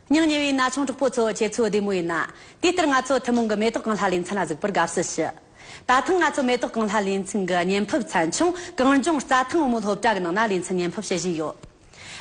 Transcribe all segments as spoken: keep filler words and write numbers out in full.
སྙིང་ཉེ་བའི་ན་ཆུང་གྲོགས་པོ་ཚོ། ཁྱེད་ཚོ་བདེ་མོ་ཡིན་ན། དེ་ལྟར་ང་ཚོ་ཐུན་མོང་གི་མེ་ཏོག་གང་ལྷ་ལེ་ཚན་ལ་གཟིགས་པར་དགའ་བསུ་ཞུ། ད་ཐེངས་ང་ཚོ་མེ་ཏོག་གང་ལྷ་ལེ་ཚན་གྱི་བརྙན་ཕབ་ཚན་ཆུང་གངས་ལྗོངས་རྩྭ་ཐང་བུ་མོ་སློབ་གྲྭ་གི་ནང་ན་ལེ་ཚན་བརྙན་ཕབ་བྱེད་བཞིན་ཡོད།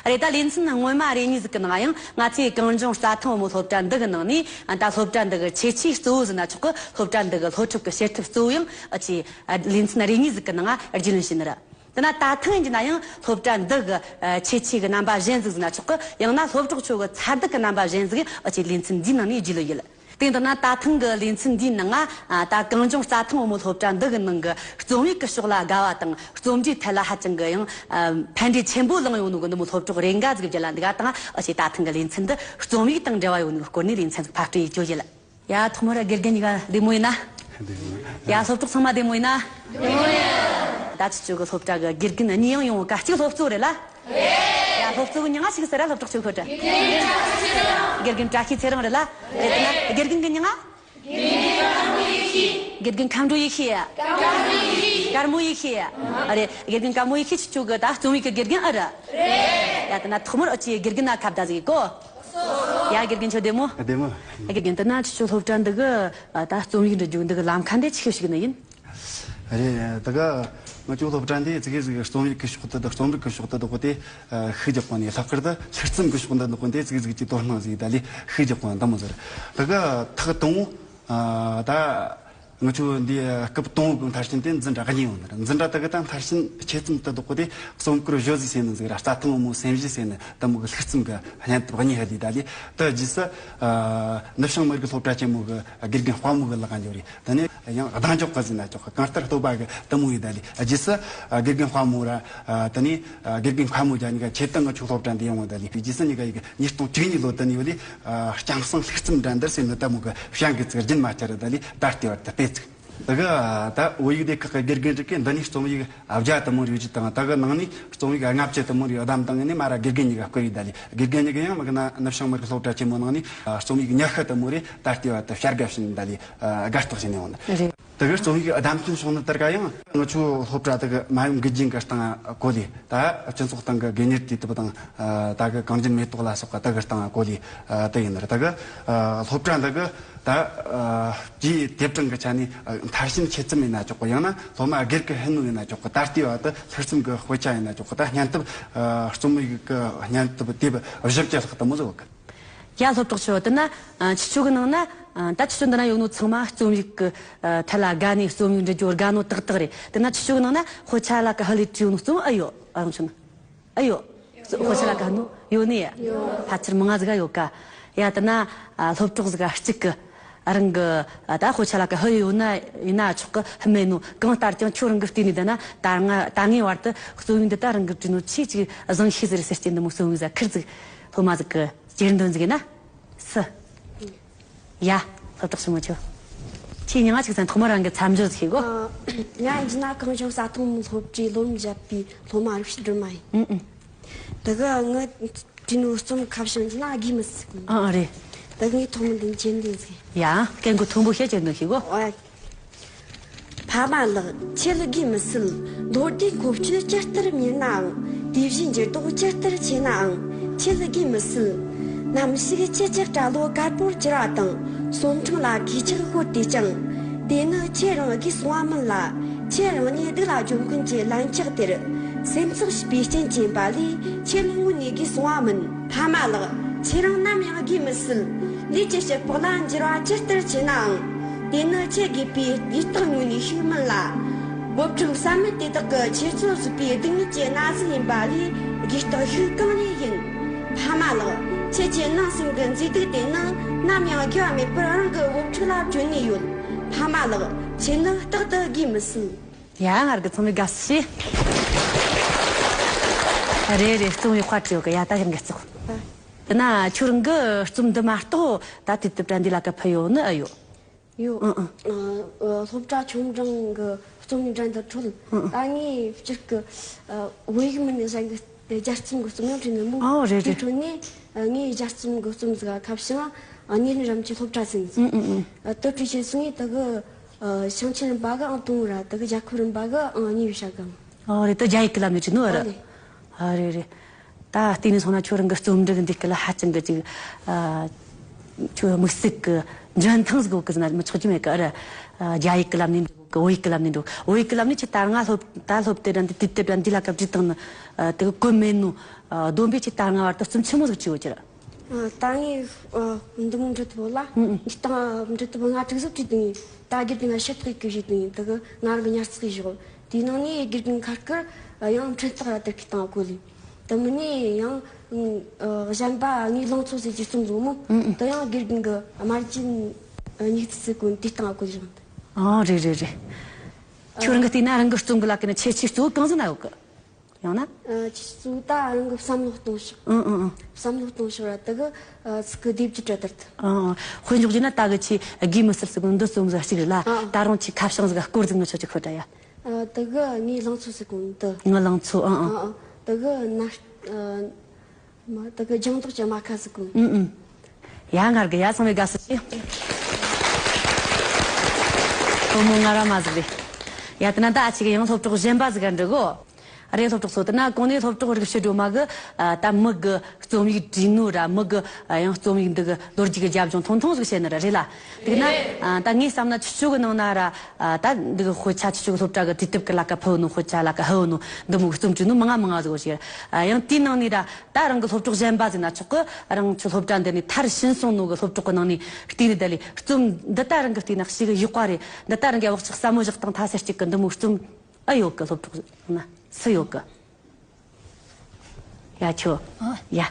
རེད། ད་ལེ་ཚན་སྔོན་མ་རེ་གཉིས་ཟིག་གི་ནང་ཡང་ང་ཚོས་གངས་ལྗོངས་རྩྭ་ཐང་བུ་མོ་སློབ་གྲྭ་འདི་གི་ནང་ནས་ད་སློབ་གྲྭ་འདི་གི་ཁྱད་ཆོས་གཙོ་བོ་ཟེར་ན་ཆོག་གི། སློབ་གྲྭ་འདི་གི་སློབ་ཕྲུག་གི་བྱེད་ཐབས་གཙོ་བོ་ཡང་ཨ་ཅེ་ལེ་ཚན་རེ་གཉིས་ཟིག་གི་ནང་རྒྱུས་ལོན་བྱས་ནི་རེད། དེ་ན་ད་ཐེངས་ཡིན་གྱི་ན་ཡང་སློབ་གྲྭ་འདི་གི་ཨ་ཁྱད་ཆོས་གི་རྣམ་པ་གཞན་ཟིག་ཟེར་ན་ཆོག་གི། ཡང་ན་སློབ་གྲོགས་ཚོ་གི་ཚ་གདུང་གི་རྣམ་པ་གཞན་ཟིག་ཨ་ཅེ་ལེ་ཚན་འདིའི་ནང་ནས་རྒྱུས་ལོན་ཡོད། དེ་ཡིན་ན་ད་ཐེངས་གི་ལེ་ཚན་འདིའི་ནང་ང་ཨ་ད་གངས་ལྗོངས་རྩྭ་ཐང་བུ་མོ་སློབ་གྲྭ་འདི་གི་ནང་གི་རྩོམ་ཡིག་གི་ཕྱོགས་ལ་དགའ་བ་དང་རྩོམ་འབྲིའི་ཐད་ལ་ཧ་ཅང་གི་ཡང་ཨ་ཕན་འབྲས་ཆེན་པོ་བླངས་ཡོང་ནོ་གི་འདི་མོ་སློབ་གྲོགས་རེ་འགའ་ཟིག་བརྒྱུད་ལ་འདི་ག་དང་ཨ་ཅེ་ད་ཐེངས་གི་ལེ་ཚན་འདི་རྩོམ་ཡིག་དང་འབྲེལ་བ་ཡོད་ནོ་གི་སྐོར་ནས་ལེ་ཚན་ཟིག་ཕབ་སྤྲོད་ཡེད་རྒྱུ་ཡིན། ཡ་ཐོག་མར་དགེ་རྒན་གཉིས་ཀ་བདེ་མོ་ཡིན་ན། ཡ་སློབ་གྲོགས་ཚང་མ་བདེ་མོ་ཡིན་ན། བདེ་མོ་ཡིན། ད་ཁྱེད་ཚོ་གི་སློབ་གྲྭ་གི་དགེ་རྒན་གཉིས་ཡང་ཡོང་ག་གཅིག་སློབ་གཙོ་རེད་ལ། ཡ་སློབ་གཙོ་གི་མྱིང་ང་ཆི་ཟེར་ར། སློབ་གྲོགས་ཚོས་ཤོད་དྲ། དགེ་རྒན་བཀྲ་ཤིས་ཚེ་རིང་རེད་ལ། རེད་དེ་ན་དགེ་རྒན་གི་མྱིང་ང་། དགེ་རྒན་དཀར་མོ་ཡེ་ཤེས། དཀར་མོ་ཡེ་ཤེས། ཨ་རེད། དགེ་རྒན་དཀར་མོ་ཡེ་ཤེས་ཁྱེད་ཚོ་གི་ད་རྩོམ་ཡིག་གི་དགེ་རྒན་ཨེ་རེད། ཡ་དེ་ན་ཐོག་མར་ཨ་ཅེ་དགེ་རྒན་ན་ཁ་བརྡ་ཟིག་གོ། ཡ་དགེ་རྒན་ཁྱོད་བདེ་མོ། བདེ་མོ། དགེ་རྒན་དེ་ན་ཁྱེད་ཚོ་སློབ་གྲྭ་འདི་གི་ད་རྩོམ་ཡིག་འབྲི་རྒྱུ་འདི་གི་ལམ་ཁ་འདི་ཆི་ཞིག་ནི་ཡིན། རེད། ད་ག་ང་ཚོའི་སློབ་གྲྭ་འདི་ཙི་གེ་ཟིག་རྩོམ་ཡིག་གི་ཕྱོགས་དེ་དང་རྩོམ་རིག་གི་ཕྱོགས་དེ་དག་དེ་ཤུགས་རྒྱག་གོ་ནས། ལྷག་པར་དུ་ལྷུག་རྩོམ་གི་ཕྱོགས་འདི་དག་དེ་ཙི་གེ་ཟིག་གི་དོ་སྣང་ཟིག་ད་ལས་ཤུགས་རྒྱག་གོ་ན་འདི་མོ་ཟེར། ད་ག་ཐག་དང་པོ་ད་ང་ཚོ་འདི་སྐབས་དང་པོ་གི་མཐར་ཕྱིན་དེ་འཛིན་གྲྭ་གཉིས་ཡོད་ནི་རེད། འཛིན་གྲྭ་དེ་གི་ད་མཐར་ཕྱིན་ཆེད་རྩོམ་དེ་དག་དེ་རྩོམ་སྐོར་བཞི་ཟིག་ཟེར་ནི་ཟིག་ར། རྩྭ་ཐང་བུ་མོ་སེམས་བཞི་ཟེར་ནི་དེ་མོ་གི་ལྷུག་རྩོམ་གི་བརྙན་དེབ་གཉིས་ཧ་ལས། ད་ལས་དེ་རྗེས་སུ་ནུབ་བྱང་མི་རིགས་སློབ་གྲྭ་ཆེན་མོ་གི་དགེ་རྒན་དཔའ་མོ་གི་ལག་ག་འབྱོར་རེད། དེ་ནས་ཡང་གདེང་འཇོག་གི་ཟེར་ན་ཆོག་གི། གང་ལྟར་བསྟོད་པ་གི་དེ་མོ་ཡིན། ད་ལས་རྗེས་སུ་དགེ་རྒན་དཔའ་མོ་ར། དེ་ནས་དགེ་རྒན་མཁའ་མོ་རྒྱ་གཉིས་ཀ་ཆེད་དུ་ང་ཚོའི་སློབ་གྲྭ་འདི་ཡོང་བ། ད་ལས་རྗེས་སུ་གཉིས་ཀ་ཡི་གི་ཉིས་སྟོང་བཅུ་གཉིས་ལོ་དེ་ནས་བ་ལས་རྐྱང་གསང་ལྷུག་རྩོམ་འགྲན་བསྡུར་ཟེར་ནི་དེ་མོ་གི་བྱ་འགུལ་ཅིག་རྒྱུན་མ་ཆད་ར་ད་ལས་ད་ལྟའི་བར་དུ་སྤེལ་ཚུགས། ད་གི་ད་བོད་ཡིག་སྡེ་ཁག་གི་དགེ་རྒན་རིགས་ཀྱིས་འདི་ནས་རྩོམ་ཡིག་བརྒྱ་དེ་མོ་རེ་བརྒྱུད་དང་། ད་གི་ནང་ནས་རྩོམ་ཡིག་ལྔ་བཅུ་དེ་མོ་རེ་བདམས་བཏང་ནས་མ་ར་དགེ་རྒན་གཉིས་ཀ་བསྐུར་ཡི། ད་ལས་དགེ་རྒན་གཉིས་ཀ་ཡང་མ་གི་ན་ནུབ་བྱང་མི་རིགས་སློབ་གྲྭ་ཆེན་མོ་ནང་ནས་རྩོམ་ཡིག་ཉི་ཤུ་དེ་མོ་རེ་ད་ལྟའི་བར་དུ་བྱ་དགའ་བྱིན། ད་ལས་དགའ་རྟགས་བྱིན་ཡོང་ནི་རེད། ད་གི་རྩོམ་ཡིག་བདམས་ཐོན་བྱུང་ནི་དེ་ག་ཡང་ང་ཚོའི་སློབ་གྲྭ་ད་གི་མ་ཡུམ་དགེ་རྒན་གི་སྟེང་གོ་ལས། ད་སྤྱི་ཚོགས་སྟེང་གི་དགོས་གཉེར་དུས་དེབ་དང་། ད་གི་གངས་ཅན་མེ་ཏོག་ལ་སོགས་པ་ད་གི་སྟེང་གོ་ལས་དེ་ཡིན་ནི་རེད། ད་གི་སློབ་གྲྭ་འདི་གི་ད་ཨ་དེའི་དེབ་གྲངས་ཀྱི་ཆ་ནས་ཨ་མཐར་ཕྱིན་ཆེད་རྩོམ་ཡིན་ན་ཆོག་གི། ཡང་ན་སློབ་མ་སྒེར་གྱི་ཕན་ནུས་ཡིན་ན་ཆོག་གི། ད་ལྟའི་བར་དུ་ལྷུག་རྩོམ་གྱི་དཔེ་ཆ་ཡིན་ན་ཆོག་གི། ད་བརྙན་དེབ་ཨ་རྩོམ་ཡིག་གི་བརྙན་དེབ་དེབ་བཞི་བཅུ་ལྷག་དེ་མོ་ཟིག་ཡོད་གི། ཡ་སློབ་གྲོགས་ཚོ། དེ་ན་ཨ་ཁྱེད་ཚོ་གི་ནང་ན་ཨ་ད་ཁྱེད་ཚོ་འདི་ན་ཡོད་ནོ་ཚང་མ་རྩོམ་ཡིག་གི་ཨ་ཐད་ལ་དགའ་ནས་རྩོམ་ཡིག་འབྲི་རྒྱུ་དགའ་ནོ་ཏག་ཏག་རེད། དེ་ན་ཁྱེད་ཚོ་གི་ནང་ན་དཔེ་ཆ་ལ་ཀ་ཧ་ལས་བྲིས་ཡོད་ནོ་རྩོམ་ཨེ་ཡོད། ཨ་རང་ཚོ་ན། ཨེ་ཡོད། དཔེ་ཆ་ལ་ཀ་ནོ་ཡོད་ནི་ཡ། ཕལ་ཆེར་མང་ང་ཟིག་ག་ཡོད་ཀ། ཡ་དེ་ན་ཨ་སློབ་གྲོགས་ཟིག་ག་གཅིག་གི་ཨ་རང་གི་ཨ་ད་དཔེ་ཆ་ལ་ཀ་ཧ་ཡོད་ན་ཡིན་ན་ཆོག་གི། ཧ་མེད་ནོ་གང་ལྟར་ཀྱང་ཁྱོད་རང་གི་བལྟས་ནས་དེ་ན་ད་ང་ད་ངའི་བར་དུ་རྩོམ་ཡིག་འདི་ད་རང་གི་བྲིས་ནོ་ཆེས་ཅིག་བཟང་ཤོས་ཟིག་རེད་ཟེར་གྱིན། འདི་མོ་རྩོམ་ཡིག་ཟིག་ཁུར་ཟིག་སློབ་མ་ཟིག་གི་སྐྱེལ་འདོན་ཟིག་ཡིན་ན་སུ། ཡ། སློབ་གྲོགས་ཆུང་མོ་ཁྱོད། ཁྱེད་མྱིང་ང་ཅིག་ཟེར། ཐོག་མར་རང་གི་མཚམས་སྦྱོར་ཟིག་བྱེད་དགོ། ཨ། ང་ཡིན་ན་གངས་ལྗོངས་རྩྭ་ཐང་སློབ་གྲྭའི་སློབ་རིམ་བརྒྱད་པའི་སློབ་མ་རིག་བྱེད་སྒྲོལ་མ་ཡིན། ཨུ་ཨུ། ད་གི་ངའི་བྲིས་ནོ་རྩོམ་ཁ་བྱང་ཡིན་ན་དགེ་མི་སྲིད། ཨ་ཨ་རེད། ད་གི་ངས་ཐོག་མར་འདི་འཇལ་འདོན་ཟིག་ཡ། སྐད་མགོ་མཐོན་པོ་བྱས་འཇལ་འདོན་བྱེད་དགོ། ཨ། ཕ་མ་ལགས། ཁྱེད་དགེ་མི་སྲིད། མདོ་སྡེའི་མགོ་བཅུ་ཇི་ལྟར་མྱུར་ནའང་། དེ་བཞིན་འགྱུར་ལྡོག་ཇི་ལྟར་ཆེ་ནའང་། ཁྱེད་དགེ་མི་སྲིད། ནམ་ཞིག་ཁྱེད་ཀྱི་སྐྲ་ལོ་དཀར་པོར་གྱུར་བ་དང་། གསུང་འཕྲིན་ལ་གོས་ཆག་ཤོར་ཏེ་ཀྱང་། དེ་ནི་ཁྱེད་རང་རྒས་སོང་བ་མིན་ལ། ཁྱེད་རང་ཉིད་སྡུག་ལ་སྦྱོང་མཁན་གྱི་ལན་ཆགས་དེར། སེམས་གསོ་བྱེད་པའི་རྐྱེན་ཅན་པ་ལས་ཁྱེད་ནི་དངོས་ནས་རྒས་སོང་བ་མིན། ཕ་མ་ལགས། ཁྱེད་རང་ནམ་ཡང་རྒས་མི་སྲིད། ལུས་ཀྱི་ཕྱི་པོག་ལ་འགྱུར་བ་ཇི་ལྟར་ཆེ་ནའང་། དེ་ནི་ཁྱེད་རྒས་པའི་དུས་རྟགས་དངོས་གནས་ཤིག་མིན་ལ། འབུ་ཕྲུག་བསམ་མེད་དེ་དག་གིས་ཁྱེད་ཚོ་གཟིགས་པའི་སྡུག་བསྔལ་གྱི་ན་ཟུག་ཡིན་པ་ལས་རྒས་རྟགས་ཤིག་གང་ལས་ཡིན། ཕ་མ་ལགས། ཁྱེད་ཀྱི་ནང་སེམས་ཀྱི་མཛེས་སྡུག་དེ་ནི་ནམ་ཡང་རྒས་པ་མེད་པར་རང་གི་འབུ་ཕྲུག་ལ་བརྗོད་ནས་ཡོད། ཕ་མ་ལགས། ཁྱེད་ནི་རྟག་ཏུ་རྒས་མི་སྲིད། ཡ། ང་རང་གི་ཚང་མས་དགའ་བསུ་ཞུ། རེད་རེད། རྩོམ་ཡིག་དཔར་བྲིས་ཡོད་གི། ཡ། ད་ཡང་གི་བརྩེགས། དེ་ན་ཁྱོད་རང་གི་རྩོམ་འདི་མ་གཏོགས་ད་དུས་དེབ་འདྲ་འདི་ལ་ཀ་ཕུལ་ཡོད་ནི་ཨེ་ཡོད། ཡོད། ཨང་ཨང་། ཨ། སློབ་གྲྭ་ཆུང་འབྲིང་གི་རྩོམ་ཡིག་འགྲན་བསྡུར་ཁྲོད། ཨང་ཨང་། ད་ངས་སྤྱིར་གི་ཨ་བོད་ཡིག་མིན་ནས་གཞན་གི་དེ་སྦྱར་རྩོམ་གི་རྩོམ་ཡང་བྲིས་ནི་མོ། ཨོ་རེད་རེད། དེ་ཁྲོད་ནས་ཨ་ངས་སྦྱར་རྩོམ་གི་རྩོམ་ཟིག་ཁ་བྱང་ཨ་གཉེར་རིམ་གྱི་སློབ་གྲྭ་ཟིན་ཟིན། ཨང་ཨང་ཨང་། ཨ་དེ་བྲིས་བྱས་སོང་ངས་ད་གི་ཨ་ཞིང་ཆེན་རིམ་པ་གི་ཨང་དང་པོ་ར། ད་གི་རྒྱལ་ཁབ་རིམ་པ་གི་ཨང་གཉིས་པའི་བྱ་དགའ། ཨོ་རེད། ད་རྒྱ་ཡིག་གི་ལམ་ནས་བྲིས་ནོ་ཨ་ར། ཨ་རེད། ཨ་རེད་རེད། ད་ ད་བལྟས་ནས་སོང་ན་ཁྱོད་རང་གི་རྩོམ་འབྲི་གི་འདི་སྐད་ལ་ཧ་ཅང་གི་ཅིག་ཨ། ཁྱོད་དམིགས་བསལ་གི་འཇོན་ཐང་ཟིག་ཡོད་གི་ཟེར་ན་མི་ཆོག་རྒྱུ་མེད་གི། ཨ་ར། ཨ། རྒྱ་ཡིག་གི་ལམ་ནས་འགྲོ་གི། བོད་ཡིག་གི་ལམ་ནས་འགྲོ། བོད་ཡིག་གི་ལམ་ནས་ཁྱེད་ད་སྔ་སློབ་ད་སློབ་དེབ་ར་འདི་དུས་དེབ་ར་འདི་ལ་སྐབས་བྲིས་བཏང་ནི་དེ་གི་གོ་མེད་ནོ། ཨ། བསྡོམས་པས་ཁྱེད་ད་སྔ་བར་དུ་རྩོམ་ཆི་མོ་ཟིག་བྲིས་ཡོད་ཀྱི་ར། ཨ། ད་ངས་ཨ། འདི་མོ་འབྲི་ཐུབ་བོ་ལ། ཨུ་ཨུ། འདི་སྟེང་ང་འབྲི་ཐུབ་བོ་ལྔ་དྲུག་ཟིག་བྲིས་དུས་ངས་ད་དགེ་རྒན་ང་ཕྱིར་ཐག་གི་བཞེས་དུས་ངས་དེ་གི་ང་རང་གི་ཉར་ཚགས་བཞག་དེའི་ནང་ནས་དགེ་རྒན་ཁ་སྐར་ཡང་འཕྲིན་སྟེགས་ར་དེར་ཁྱེར་བཏང་གོ་ལེ། དེ་མིན་ནས་ཡང་ཨ། གཞན་པ་ངའི་ལང་ཚོ་ཟེར་གྱི་རྩོམ་བཟོ་མོ། ཨུ་ཨུ། དེ་ཡང་དགེ་རྒན་གི་དམར་རྗེན་ཉིག་ཙི་ཟེར་གོ་དེ་བཏང་གོ་ལེ་རང་དེ། ཨ། རེད་རེད་རེད། ཁྱོད་རང་གི་བལྟས་ན་རང་གི་རྩོམ་གི་ལ་ཀ་ནས་ཁྱད་ཆོས་གཙོ་བོ་གང་ཟིག་ན་ཡོད་གི། ཡང་ན། ཨ། ཁྱེད་གཙོ་བོ་ད་རང་གི་བསམ་བློ་གཏོང་ཕྱོགས། ཨང་ཨང་ཨང་། བསམ་བློ་གཏོང་ཕྱོགས་ར་དེ་གི་ཨ། ཚིག་གི་སྡེབ་སྒྱུར་ར་དེར་དུ། ཨང་ཨང་། དཔེ་འཇོག་རྒྱུ་ན་ད་གི་ཆེས་དགེ་མི་སྲིད་ཟེར་གོ་འདི་རྩོམ་ཟིག་གཅིག་རེད་ལ། ཨང་ཨང་། ད་རུང་ཆེས་ཁ་བྱང་ཟིག་སྐོར་ཟིག་ངི་ཆོ་ཅིག་ཤོད་དྲ་ཡ། ཨ། དེ་གི་ངའི་ལང་ཚོ་ཟེར་གོ་འདི། ངི་ལང་ཚོ། ཨང་ཨང་། ཨང་ཨང་། དེ་གི་ན། ཨ། མ་དེ་གི་ལྗང་མདོག་གི་རྨ་ཁ་ཟེར་གོ། ཨང་ཨང་། ཡ་ང་རྒྱལ་ཡ་ཚང་མས་དགའ་བསུ་ཞུ། ཁོ་མོ་ང་ར་མ་ཟིག་རེད། ཡ་དེ་ན་ད་ཨ་ཅིག་ཡང་སློབ་གྲོགས་གཞན་པ་ཟིག་ག་འགྲོ་གོ། རེད། སློབ་གྲོགས་ཚོ། དེ་ན་གོང་ནས་སློབ་གྲོགས་རིག་བྱེད་སྒྲོལ་མ་གི་ཨ། ད་མི་གི་རྩོམ་ཡིག་བྲིས་ནོ་ར་མི་གི་ཨ། ཡང་རྩོམ་ཡིག་འདི་གི་ལོ་རྒྱུས་ཀྱི་རྒྱབ་ལྗོངས་ཐུང་ཐུང་ཟིག་བཤད་ནི་ར་རེད་ལ། དེ་ན་ཨ། ད་ངས་བསམ་ན་ཁྱེད་ཆོ་གི་ནང་ན་ར་ཨ། ད་འདི་གི་དཔེ་ཆ་ཁྱེད་ཆོ་གི་སློབ་གྲྭ་གི་དུས་དེབ་ཀྱི་ལ་ཀ་ཕུལ་ནོ། དཔེ་ཆ་ལ་ཀ་ཕུལ་ནོ་འདི་མོ་གི་རྩོམ་བྲིས་ནོ་མང་ང་མང་ང་ཟིག་ཡོད་ཀྱི་ར། ཨ། ཡང་དེའི་ནང་ནས་ར་ད་རང་གི་སློབ་གྲོགས་གཞན་པ་ཟིག་ན་ཆོག་གི། རང་ཚོ་སློབ་གྲྭ་འདི་ནས་མཐར་ཕྱིན་སོང་ནོ་གི་སློབ་གྲོགས་གི་ནང་ནས་བལྟས་ནས་ད་ལས་རྩོམ་འདི་ད་རང་གི་བལྟས་ན་ཞེ་གི་ཡག་པ་རེད། འདི་ད་རང་གི་བག་ཆགས་ཟབ་མོ་བཞག་སྟངས་ཐ་སལ་གཅིག་གི་འདི་མོ་གི་རྩོམ། ཨ། ཡོད་གི། སློབ་གྲོགས་ན་སུ་ཡོད་གི། ཡ་ཁྱོད། ཨ། ཡ།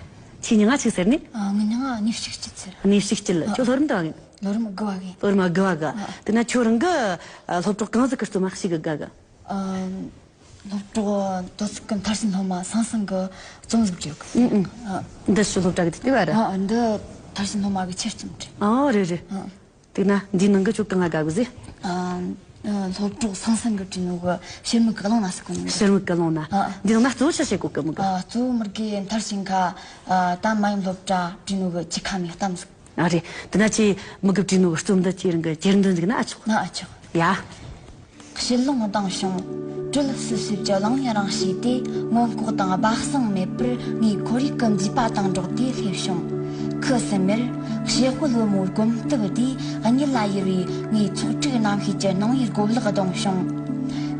ཁྱེད་མྱིང་ང་ཆི་ཟེར་ནི། ཨ། ངའི་མྱིང་ང་གནས་ཤིག་སྐྱིད་ཟེར། གནས་ཤིག་སྐྱིད། ཨ། ཁྱོད་ལོ་རིམ་འདི་བ་གི། ལོ་རིམ་དགུ་བ་གི། ལོ་རིམ་དགུ་བ་གི། ཨ། དེ་ན་ཁྱོད་རང་གི་ཨ། སློབ་གྲོགས་གང་ཟིག་གི་རྩོམ་མ་ཞེ་གི་དགའ་གི། ཨ། སློབ་གྲོགས་དོ་ཚིགས་གི་མཐར་ཕྱིན་སློབ་མ་སང་སང་གི་རྩོམ་ཟིག་བྲིས་ཡོད་གི། ཨུ་ཨུ། ཨ། འདི་ཞུ་སློབ་གྲྭ་གི་དེ་བ་རེད། ཨ། འདི་མཐར་ཕྱིན་སློབ་མ་གི་ཆེད་རྩོམ་བྲིས། ཨ། རེད་རེད། ཨ། དེ་ན་འདིའི་ནང་གི་ཁྱོད་གང་ང་དགའ་གི་ཟེར། ཨ། སློབ་གྲོགས་སང་སང་གི་བྲིས་ནོ་གི་ཕྱིར་མིག་གི་རླུང་ན་ཟེར་གོ་ནོ། ཕྱིར་མིག་གི་རླུང་ན། ཨ། འདི་ནང་ན་གཙོ་བོ་ཆི་བཤད་གོ་གི་མི་གི། ཨ། གཙོ་བོ་མི་གི་མཐར་ཕྱིན་ཁ། ཨ། ད་མ་ཡུམ་སློབ་གྲྭ་བྲིས་ནོ་གི་ཆི་ཁ་མི་གཏམ་ཟིག། ཨ། རེད། དེ་ན་ཁྱེད་མི་གི་བྲིས་ནོ་གི་རྩོམ་འདི་ཁྱེད་རང་གི་གྱེར་འདོན་ཟིག་ན་ཨ་ཆོག། ན་ཨ་ཆོག། ཡ། ཕྱིར་ལོང་ལྡང་བྱུང་། དྲོད་སིབ་སིབ་ཀྱི་རླུང་ཡི་རང་བཞིན་དེ། མངོན་ལྐོག་དང་སྦ་གསང་མེད་པར་ངའི་ཁོར་ཡུག་གི་མཛེས་པ་དང་འགྲོགས་ཏེ་སླེབས་བྱུང་། ཁུ་སིམ་མེར་ཞེ་དཔལ་བུ་མོའི་སྒོམ་སྟེགས་དེའི་གཉིད་ལ་ཡུར་བའི་ངའི་ཚོགས་དྲུག་རྣམ་ཤེས་ཀྱི་སྣང་བའི་རྒོད་ལག་བརྡུངས་བྱུང་།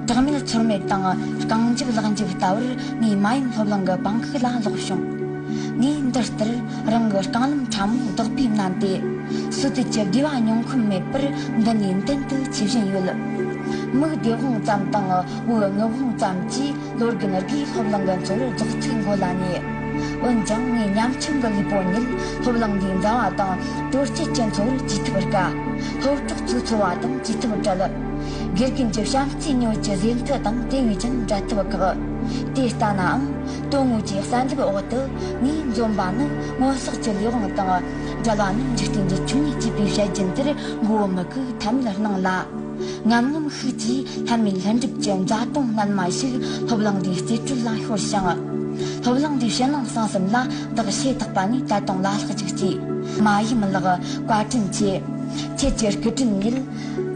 སྦྲགས་མེད་ཚོར་མེད་དང་རྐང་འཇིབ་ལག་འཇིབ་ལྟ་བུར་ངའི་མ་ཡུམ་སློབ་གླིང་གི་པང་ཁུག་ལ་ལོག་བྱུང་། ངས་འདི་ལྟར་རང་གི་རྐང་ལམ་ཕྲ་མོ་བདག་པོས་མནན་ཏེ། སོ་དེ་ཀྱི་བདེ་བ་མྱོང་ཁོམ་མེད་པར་འདི་ནས་མདུན་དུ་ཆས་བཞིན་ཡོད། མིག་བདེ་དབང་ཙམ་དང་འོད་ངུ་དབང་ཙམ་གྱིས་ལོ་རྒན་དགུའི་སློབ་གླིང་གི་མཚོ་བོར་རྫོགས་ཚིག་མགོ་ལ་ཉེ། འོན་ཀྱང་ངའི་ཉམ་ཆུང་གི་ལུས་པོ་ཉིད་སློབ་གླིང་འདིའི་མཛའ་བ་དང་དྲོ་སྐྱིད་ཀྱི་མཚོ་བོར་བརྗེ་ཐབས་དཀའ། སློབ་གྲོགས་ཚོའི་འཚོ་བ་དང་བཅོས་ཐབས་བྲལ། དགེ་རྒན་གྱི་བྱམས་བརྩེའི་མྱོས་ཀྱི་ཟས་མཐུ་དང་དེ་བས་ཀྱང་འབྲལ་ཐབས་ཁག། དེ་ལྟ་ནའང་དོན་དངོས་ཀྱི་གསལ་འདེབས་འོག་ཏུ་ངས་འཛོམས་པ་ནི་སྔོན་བསགས་ཀྱི་ལས་དབང་དང་། བྲལ་བ་ནི་འཇིག་རྟེན་གྱི་ཆོས་ཉིད་ཅེས་པའི་བཤད་རྒྱུན་དེར་མགོ་བོ་མི་གུག་ཐབས་མེད་སྣང་ལ། ངམ་ངམ་ཤུགས་ཀྱིས་ལྷམ་མེའི་ལྷུན་གྲུབ་ཀྱི་མཛའ་དོན་སྣལ་མ་ཞིག་སློབ་གླིང་འདིའི་རྩིས་སྤྲོད་ལ་ཤོར་ཞིང་། སློབ་གླིང་འདིའི་ཕྱི་ནང་གསང་གསུམ་ལ་བདག་ཞེ་ཐག་པ་ནས་ད་དུང་ལ་ལྷག་ཅིག་སྐྱེས། མ་ཡུམ་ལགས། བཀའ་དྲིན་ཆེ། ཁྱེད་ཀྱི་སྐུ་དྲིན་ཉིད།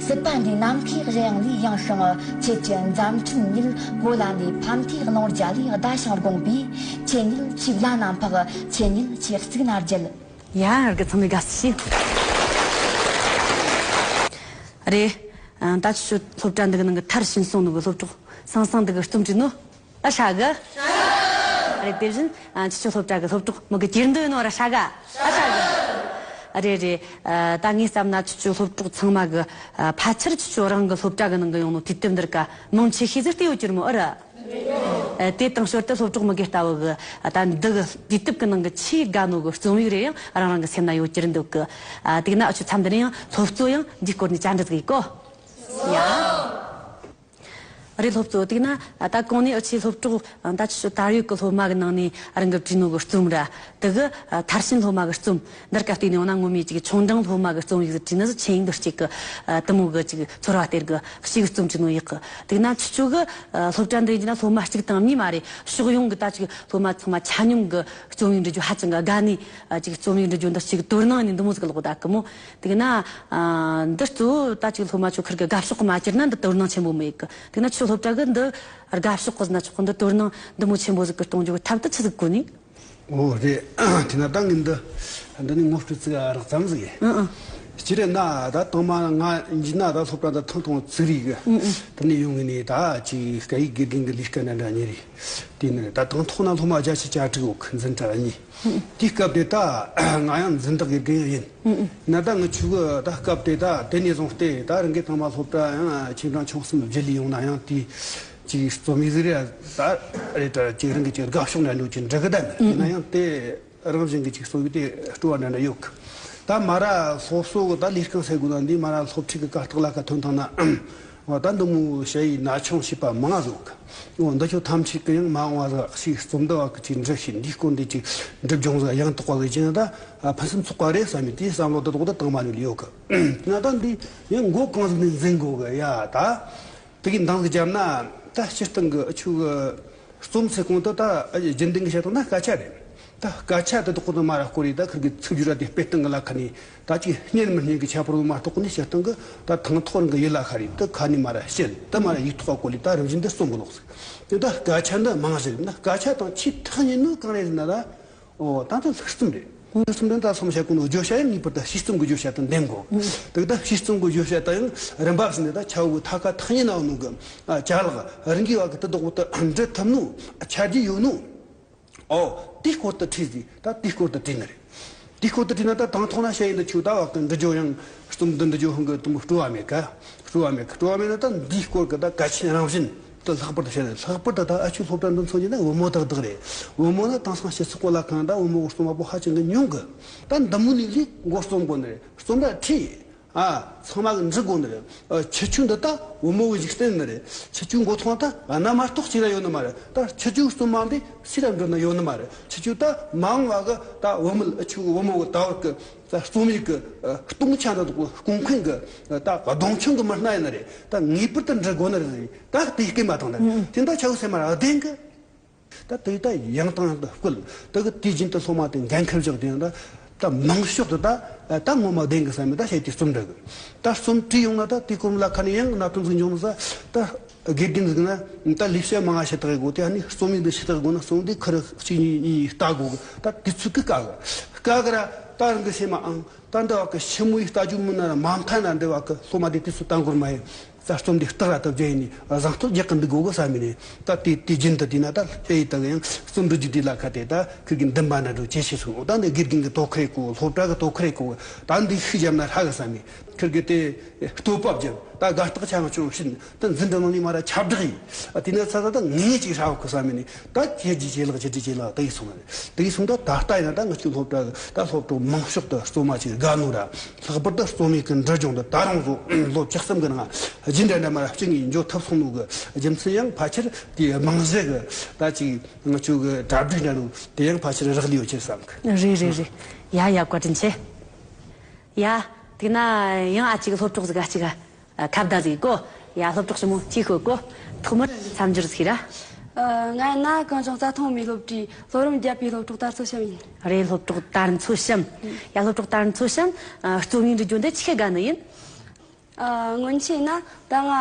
སྲིད་པ་འདིའི་ནམ་མཁའི་གཞན་ལས་ཡངས་ཤིང་། ཁྱེད་ཀྱི་མཛད་འཕྲིན་ཉིད་གོ་ལ་འདིའི་ཕ་མཐའི་གླིང་བར་རྒྱ་ལས་བརྡལ་ཞིང་དགོངས་པས། ཁྱེད་ཉིད་ཆེས་བླ་ན་འཕགས། ཁྱེད་ཉིད་ཆེས་གཙུག་ན་རྒྱལ། ཡ། ངར་གི་ཚང་མས་དགའ་བསུ་ཞུ། རེད། ཨ། ད་ཁྱེད་ཆོ་སློབ་གྲྭ་འདི་གི་ནང་གི་མཐར་ཕྱིན་སོང་ནོ་གི་སློབ་གྲོགས་སང་སང་འདི་གི་རྩོམ་བྲིས་ནོ། ཨ། ཧྲ་གི། རེད། དེ་བཞིན་ཨ། ཁྱེད་ཆོ་སློབ་གྲྭ་གི་སློབ་གྲོགས་མི་གི་གྱེར་འདོན་ཡིན་ནོ་ར་ཧྲ་ག། ཨ། ཧྲ་གི། རེད་རེད། ཨ། ད་ངས་བསམ་ན་ཁྱེད་ཆོ་སློབ་གྲོགས་ཚང་མ་གི་ཨ། ཕལ་ཆེར་ཁྱེད་ཆོ་རང་གི་སློབ་གྲྭ་གི་ནང་གི་ཡོང་ནོ་དུས་དེབ་འདིར་ཀ་མང་ཆེ་ཤོས་ཟིག་བལྟས་ཡོད་ཀྱི་རེད་མོ། ཨ་ར། ཨ། དེ་དང་ཞོར་དུ་སློབ་གྲོགས་མི་གི་ལྟ་བུ་གི་ཨ། ད་འདི་གི་དུས་དེབ་གི་ནང་གི་ཆེས་དགའ་ནོ་གི་རྩོམ་ཡིག་རེ་ཡང་རང་རང་གི་སེམས་ན་ཡོད་ཀྱི་རེད་འདུག་གི། ཨ། དེ་ན་ཨ། ཁྱོད་མཚམས་འདི་ནས་ཡང་སློབ་གཙོ་ཡང་འདིའི་སྐོར་ནས་བཅར་འདྲི་ཟིག་ཡེ་གོ། ཡ། རེད། སློབ་གཙོ། དེ་ན་ད་གོང་ནས་ཨ་ཆེ་སློབ་གྲོགས་ད་ཆུ་དར་ཡོད་ཀྱི་སློབ་མ་གི་ནང་ནས་རང་གི་བྲིས་ནོ་གི་རྩོམ་ར། དེ་གི་མཐར་ཕྱིན་སློབ་མ་གི་རྩོམ། འདིར་སྐབས་དེ་ནས་འོ་ན་ངོ་མའི་ཅིག་ཆུང་འབྲིང་སློབ་མ་གི་རྩོམ་ཡིག་ཟིག་བྲིས་ན་ཟིག་ཆེ་ཡིན་འདུག་ཅིག་གི་དུ་མོ་གི་ཅིག་ཚོར་བ་སྟེར་གི་ཞིག་གི་རྩོམ་བྲིས་ནོ་ཡག་གི། དེ་ན་ཆུ་ཆུ་གི་སློབ་གྲྭ་འདི་ཡིན་ན་སློབ་མ་གཅིག་དང་གཉིས་མ་རེད། ཕྱོགས་ཡོངས་གི་ད་ཅིག་སློབ་མ་ཚང་མ་ཆ་སྙོམས་གི་རྩོམ་ཡིག་འབྲི་རྒྱུ་ཧ་ཅང་གི་དགའ་ནས་ཅིག་རྩོམ་ཡིག་འབྲི་རྒྱུ་འདི་ཅིག་དོ་སྣང་ནས་འདི་མོ་ཟིག་ལོག་ད་གི་མོ། དེ་ན་ཨ། འདི་གཙོ་བོ་ད་ཅིག་སློབ་མ་ཆོ་ཁེར་གི་དགའ་ཕྱོགས་གི་མ་གྱུར་ན་འདི་དོ་སྣང་ཆེན་པོ་མེད་གི། དེ་ན་ཆུ་སློབ་གྲྭ་གི་འདི་དགའ་ཕྱོགས་གི་ཟེར་ན་ཆོག་གི། འདི་དོ་སྣང་འདི་མོ་ཆེན་པོ་ཟིག་གི་གཏོང་རྒྱུ་གི་ཐབས་དེ་ཆི་ཟིག་དགོས་ནི། ཨོ་རེད། དེ་ན་ད་ངས་འདི་འདི་ནི་ངོ་སྤྲོད་ཅིག་རགས་ཙམ་ཟིག་ཡིན། ཨང་ཨང་། སྤྱིར་ན་ད་དང་མ་ང་འཇིག་ན་ད་སློབ་གྲྭ་ད་ཐང་ཐང་ཚིག་རིག་གི། ཨང་ཨང་། དེ་ནས་ཡོང་ངི་ནས་ད་ཅིག་སྐད་ཡིག་དགེ་རྒན་གྱི་ལས་ཀ་འདྲ་འདྲ་གཉེར་རེད། དེ་ནས་ད་དང་ཐོག་ན་སློབ་མ་བརྒྱ་ཆ་གྱ་དྲུག་ཡོད་གི། འཛིན་གྲྭ་གཉིས། དེའི་སྐབས་དེ་ད་ང་ཡང་འཛིན་བདག་དགེ་རྒན་ཡིན། ཨང་ཨང་། ན་ད་ངི་ཆུ་གི་ད་སྐབས་དེ་ད་དེ་ནས་བཟུང་སྟེ་ད་རང་གི་དང་མ་སློབ་གྲྭ་ཡང་ཆེ་འབྲིང་ཆུང་གསུམ་བརྒྱུད་ལས་ཡོང་ན་ཡང་དེ། ཅིག་རྩོམ་ཡིག་ཟིག་རེད་ད། རེད་ད་ཅིག་རང་གི་ཅིག་དགའ་ཕྱོགས་འདྲ་འདྲ་ཅིག་འབྲི་གི་ད་ནི། ཡིན་ན་ཡང་དེ་རང་བཞིན་གྱི་ཅིག་རྩོམ་ཡིག་དེ་སྤྲོ་བ་འདྲ་འདྲ་ཡོད་གི། ད་མ་ར་སློབ་གསོ་གི་ད་ལས་རྐང་ཟེར་དགོས་ན་འདི་མ་ར་སློབ་ཁྲིད་ཀྱི་གར་སྟེགས་ལ་ཁ་ཐོན་ཐང་ན། འོ་ད་འདི་མོ་ཞ་ཡི་ན་ཆུང་བྱིས་པ་མང་ཟིག་གི། འོ་འདི་ཆོ་ཐམས་ཅད་ཀྱི་ཡང་མ་འོངས་བ་ཟིག་ཞིག་རྩོམ་འདི་བ་གི་ཅིག་འབྲི་ཤེས། འདིའི་སྐོར་འདི་ཅིག་འབྲི་སྦྱོང་ཟིག་ཡང་དག་པ་གི་ཅིག་ན་ད་ཕུན་སུམ་ཚོགས་པ་རེད་བསམ་ནས་དེའི་བསམ་བློ་འདི་དག་ད་དང་མ་ནས་ཡོད་གི། ན་ད་འདི་ཡང་མགོ་གང་ཟིག་ནས་འཛིན་དགོས་གི་ཡ་ད། དེ་གི་འདང་གི་བརྒྱབ་ན་ད་སྤྱིར་བཏང་གི་ཨ་ཆུ་གི་རྩོམ་ཚེ་གོང་དུ་ད་རྒྱུན་ལྡན་གི་བཤད་སྟངས་ན་སྐད་ཆ་རེད། ད་སྐད་ཆ་དེ་དག་ཁོ་ན་མ་ར་སྐོར་རེད། ད་ཁིར་གི་ཚིག་སྦྱོར་ར་དེ་སྤེལ་སྟངས་གི་ལ་ཁ་ནས་ད་ཅིག་སྙན་མི་སྙན་གི་ཁྱད་པར་མ་གཏོགས་ནི་བཤད་སྟངས་གི་ད་དང་ཐོག་རང་གི་ཡིད་ལ་ཤར་རེད། ད་ཁ་ནས་མ་ར་བཤད་ད་མ་ར་ཡིག་ཐོག་ག་སྐོར་ལས་ད་རིམ་བཞིན་དུ་རྩོམ་གི་ལོག་ཟིག་དེ་ད་སྐད་ཆ་འདི་མང་ཟེར་ན་སྐད་ཆ་དང་ཆེས་ཐག་ཉེ་ནོ་གང་རེད་ཟེར་ན་ད། ཨོ་ད་ལྟ་ལྷུག་རྩོམ་རེད། ལྷུག་རྩོམ་དེ་ད་སོམ་བྱ་ཀུན་ནོ་བརྗོད་བྱ་ཡང་ངེས་པར་དུ་ཕྱི་རྩོམ་གྱི་བརྗོད་བྱ་དང་ལྡན་དགོས། དེ་ད་ཕྱི་རྩོམ་གྱི་བརྗོད་བྱ་ད་ཡང་རིམ་པ་བཞིན་དུ་ད་ཆ་བོ་ཐ་ཁ་ཐག་ཉེ་ན་ནོ་གི་ཅ་ལག་རིན་གྱི་བ་གི་དུ་དོག་དུ་འབྲི་ཐུབ་ནོ་ཆ་རྒྱུ་ཡོད་ནོ། ཨོ་དེའི་སྐོར་དུ་བྲིས་ཟིག་ད་དེའི་སྐོར་དུ་བྲིས་ནི་རེད། དེའི་སྐོར་དུ་བྲིས་ན་ད་དང་ཐོག་ན་བཤད་ཡིན་དུ་ཆུ་ད་བ་གི་འབྲི་རྒྱུ་ཡང་རྩོམ་འདི་འབྲི་རྒྱུ་ཧང་གི་དུ་མོ་སྤྲོ་བ་མེད་ག་སྤྲོ་བ་མེད་ག་སྤྲོ་བ་མེད་ན་ད་འདིའི་སྐོར་གི་ད་གལ་ཆེན་རང་བཞིན། དུ་ལྷག་པར་དུ་བཤད་ན་ལྷག་པར་དུ་ད་ཨ་ཆུ་སློབ་གྲྭ་འདི་མཚོན་གྱི་ན་བུ་མོ་དག་དག་རེད། བུ་མོ་ནི་དེང་སང་སྤྱི་ཚོགས་གོ་ལ་གང་ད་བུ་མོ་གི་རྩོམ་པ་པོ་ཧ་ཅང་གི་ཉུང་གི། ད་འདི་མོ་ནས་ལས་མགོ་རྩོམ་དགོས་ནི་རེད། རྩོམ་པ་ཁྲིད་ཨ་ཚང་མ་གི་འབྲི་དགོས་ནི་རེད། ཨ་ཁྱི་ཆུ་འདི་ད་བུ་མོ་གི་འཇིག་རྟེན་ནི་རེད། ཁྱི་ཆུ་མགོ་ཐོང་ད་ཨ་ན་མ་གཏོགས་ཅི་ར་ཡོད་ནི་མ་རེད། ད་ཁྱི་ཆུ་རྩོམ་མ་འདི་སུ་ར་འབྲི་ན་ཡོད་ནི་མ་རེད། ཁྱི་ཆུ་ད་མ་འོངས་བ་གི་ད་བུ་མོ་ཨ་ཆུ་གི་བུ་མོ་གི་ད་བར་གི་ད་རྩོམ་ཡིག་གི་ཨ་སྟོང་ཆ་འདི་དག་གོང་འཕེལ་གི་ད་གདོང་མཆོང་གི་མི་སྣ་ཡིན་ནི་རེད། ད་ངེས་པར་དུ་འབྲི་དགོས་ནི་རེད། ད་དེ་སྐད་མ་བཏང་ནི་རེད། དེ་འདྲ་ཆ་བོ་སེམས་མ་ར་བདེན་གི། ད་དེ་ད་ཡང་དང་ཡང་དུ་བསྐུལ། ད་གི་དུས་རྒྱུན་དུ་སློབ་མ་དེ་འགན་འཁུར་བཞག་དེ་ཡང་ད་ད་མང་ཤོས་དུ་ད་ད་ངོ་མ་བདེན་གི་བསམ་མི་ད་བཤད་དེ་རྩོམ་འབྲི་གི། ད་རྩོམ་བྲིས་ཡོང་ན་ད་དེ་གོམ་ལ་ཁ་ནས་ཡང་གནད་དོན་ཟིག་འབྱུང་ནི་ས་ད་དགེ་རྒན་ཟིག་ན་ད་ལས་བྱེད་མང་ང་ཞིག་དག་གི་དགོས། དེ་ཨ་ནི་རྩོམ་ཡིག་འདི་ཞིག་དག་དགོས་ན་རྩོམ་འདི་ཁུར་གཅིག་གཉིས་གཉིས་ལྟ་དགོས་གི། ད་དུས་ཚོད་ཀི་དཀའ་གི་དཀའ་གི་ར། ད་རང་གི་སེམས་མ་ཨང་ད་འདི་བ་གི་ཤི་མོ་ཡི་ལྟ་རྒྱུ་མིན་ན་ར་མ་མཐའ་ན་འདི་བ་གི་སློབ་མ་དེ་དུས་ཚོད་ད་འགོར་མ་ཡིན། རྩ་རྩོམ་འདི་སྟག་ར་ཏུ་བརྒྱབ་ནས་བཟང་སྟོབས་རྒྱག་གི་འདུག་དགོས་གི་བསམ་མི་ནས། ད་དེ་དུས་རྒྱུན་དུ་དེ་ན་ད་ལྷོད་ཡི་ད་གི་ཡང་རྩོམ་འབྲི་རྒྱུ་དེ་ལ་ཁ་དེ་ད་ཁུར་གི་འདུན་པ་ན་འགྲོ་ཇེ་ཆེ་སོང་། ད་འདི་དགེ་རྒན་གི་དོ་ཁུར་ཡེ་གོ། སློབ་གྲྭ་གི་དོ་ཁུར་ཡེ་གོ། ད་འདི་ཤུགས་བརྒྱབ་ན་ཧྲ་གི་བསམ་མི། ཁུར་གི་དེ་བསྟོད་པ་བརྒྱབ། ད་དགའ་རྟགས་ཆ་ང་ཆུང་བྱིན། ད་འཛིན་གྲྭ་ནང་ནས་མ་ར་ཁྱབ་བསྒྲགས་ཡིན། ཨ་དེ་ན་ཚ་ཚ་ད་ངས་ཅིག་ཧྲ་གི་བསམ་མི་ནས། ད་ཁྱེད་ཀྱི་ཇེ་ལེགས་ཇེ་དྲག་ཇེ་ལེགས་དེ་ཡི་སོང་ནི། དེ་ཡི་སོང་ད་ད་ལྟ་ཡིན་ན་ད་ང་ཚོའི་སློབ་གྲྭ་གི་ད་སློབ་གྲོགས་མང་ཤོས་དུ་རྩོམ་མ་ཅིག་དགའ་ནོ་ར། ལྷག་པར་དུ་རྩོམ་ཡིག་གི་འབྲི་སྦྱོང་དུ་ད་རུང་བཟོ་ལོ་བཅུ་གསུམ་གི་ནང་རྒྱུན་འདྲ་འདྲ་མ་ར་བཅུ་གཉིས་འགྱོ་ཐུབ་སོང་ནོ་གི་རྒྱུ་མཚན་ཡང་ཕལ་ཆེར་དེའི་རྨང་གཞི་གི་ད་ཅིག་ང་ཚོ་གི་གྲ་སྒྲིག་འདྲ་ནོ་དེ་ཡང་ཕལ་ཆེར་རག་ལས་ཡོད་ཅེས་བསམ་གི། རེད་རེད་རེད། ཡ་ཡ་བཀའ་དྲིན་ཆེ། ཡ། དེ་ན་ཡང་ཨ་ཅིག་སློབ་གྲོགས་ཟིག་ཨ་ཅིག་ཨ། ཁ་བརྡ་ཟིག་གོ། ཡ་སློབ་གྲོགས་ཞི་མོ་ཅིག་ཤོད་གོ། ཐོག་མར་མཚམས་སྦྱོར་ཟིག་ར། ཨ། ང་ཡིན་ན་གངས་ལྗོངས་རྩྭ་ཐང་མི་སློབ་གྲྭའི་སློབ་རིམ་བརྒྱད་པའི་སློབ་གྲོགས་དར་ཚོ་བྱམས་ཡིན། རེད། སློབ་གྲོགས་དར་མཚོ་བྱམས། ཡ་སློབ་གྲོགས་དར་མཚོ་བྱམས། ཨ། རྩོམ་ཡིག་འབྲི་རྒྱུ་འདི་ཆི་གེ་དགའ་ནི་ཡིན། ཨ། སྔོན་ཆད་ཡིན་ན་ད་ང་